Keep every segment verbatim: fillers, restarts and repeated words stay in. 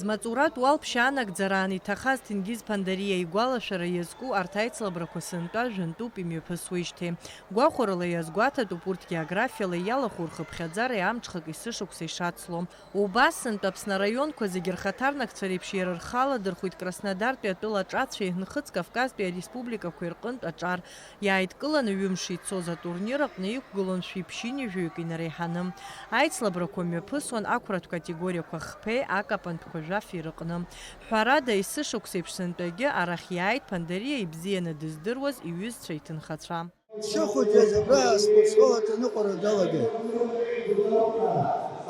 Змаҵуратә уалԥшьа анагӡараан иҭахаз Ҭенгиз Ԥандариа игәалашәара иазку арҭ аицлабрақәа сынтәа жәантәуп имҩаԥысуеижьҭеи. Гәахәарыла иазгәаҭатәуп урҭ географиала иалахәу рхыԥхьаӡареи амҽхак есышықәса ишацло. Убасынтә Аԥсны араионқәа зегьы рхаҭарнакцәа реиԥш иара рхы аладырхәит Краснодартәи атәыла аҿацәеи Нхыҵ Кавказтәи ареспубликақәеи рҟынтә аҿар. Иааидкыланы ҩымш ицоз атурнир аҟны иқәгылон шәиԥшьынҩажәаҩык инареиҳаны. Аицлабрақәа мҩаԥысуан ақәратә категориақәа хԥеи акапантәқәа жәафи рыҟны. Ҳәарада, есышықәса еиԥш сынтәагьы арахь иааит Ԥандариа ибзианы дыздыруаз иҩызцәа иҭынхацәа. Дшыхәыҷыз абра аспортшкол аҿы аныҟәара далагеит.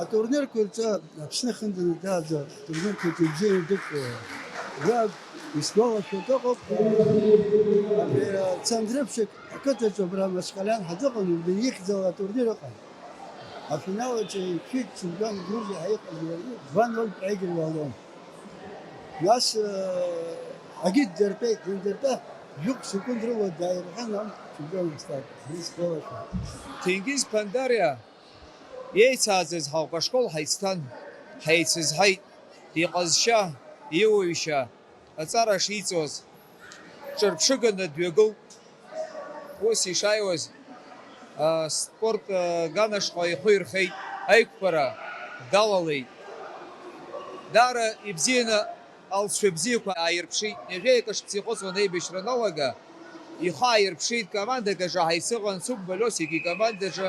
Атурнирқәа рҿы Аԥсны ахьынӡанаӡааӡо атурнирқәа рҿы ибзианы идәықәлоит. Уи исгәалашәо акы ыҟоуп. Абри Цандрыԥшьак ақыҭаҿы абра Махачкалан ҳазыҟан, убри ихьӡала атурнир ыҟан. Афинал аҿы иқәшәеит чемпион Грузиа ҳәа иҟаз иара, два ноль проигрывалон. Нас, э, агьы ддыртәеит, дындыртәа, жәохә секунд рыла дааирҳәан, ан чемпион стат, исгәалашәоит. Ҭенгиз Ԥандариа еицааӡаз ҳауп, ашкол ҳаицҭан, ҳаицызҳаит, иҟазшьа, иуаҩшьа, аҵара шиҵоз, ҿырԥшыганы дҩагылт. Ус ишааиуаз, а, спорт, а, ганашҟа ихы ирхеит, аиқәԥара далалеит. Даара ибзианы алҵшәа бзиақәа ааирԥшит. Ҩажәеи акы шықәса иҟыҵуан аибашьра аналага, ихы ааирԥшит, командак аҿы ҳаицыҟан, Цыгәба Лиосик икомандаҿы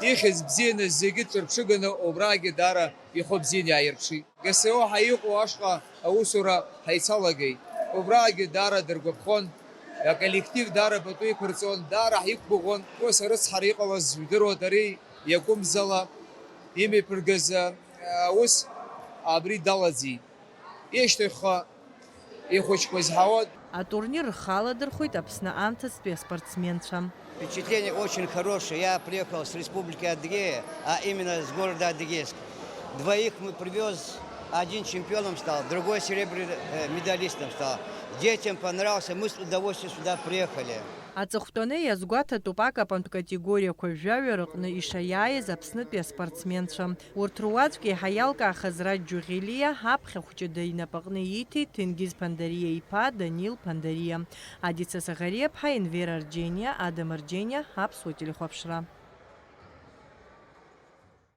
ихьӡ бзианы зегьы дҿырԥшыганы убраагьы даара ихы бзианы иааирԥшит. Г С О ҳәа иҟоу ашҟа аусура ҳаицалагеит. Убраагьы даара дыргәаԥхон, аколлектив даара пату иқәырҵон, даара ҳиқәгәыӷуан. Ус арыцҳара иҟалаз жәдыруа, ари иакәымзала имҩаԥыргаз аус абри далаӡит. Ишьҭахьҟа ихәыҷқәа зҳауа. Атурнир рхы аладырхәит Аԥсны анҭыҵтәи аспортсменцәа. Впечатление очень хорошее. Я приехал с Республики Адыгея, а именно с города Адыгейск. Двоих мы привез, один чемпионом стал, другой серебряным, э, медалистом стал. Детям понравился, мы с удовольствием сюда приехали. Аҵыхәтәаны иазгәаҭатәуп акапантә категориақәа жәаҩа рыҟны ишаиааиз Аԥснытәи аспортсменцәа. Урҭ руаӡәк еиҳа иалкаахаз Раџьџьу Ӷелиа, аԥхьахә ҷыда инапаҟны ииҭеит Ҭенгиз Ԥандариа иԥа Данил Ԥандариа. Адица Саӷариаԥҳа, Енвер Арџьениа, Адам Арџьениа, Аԥсуа телехәаԥшра.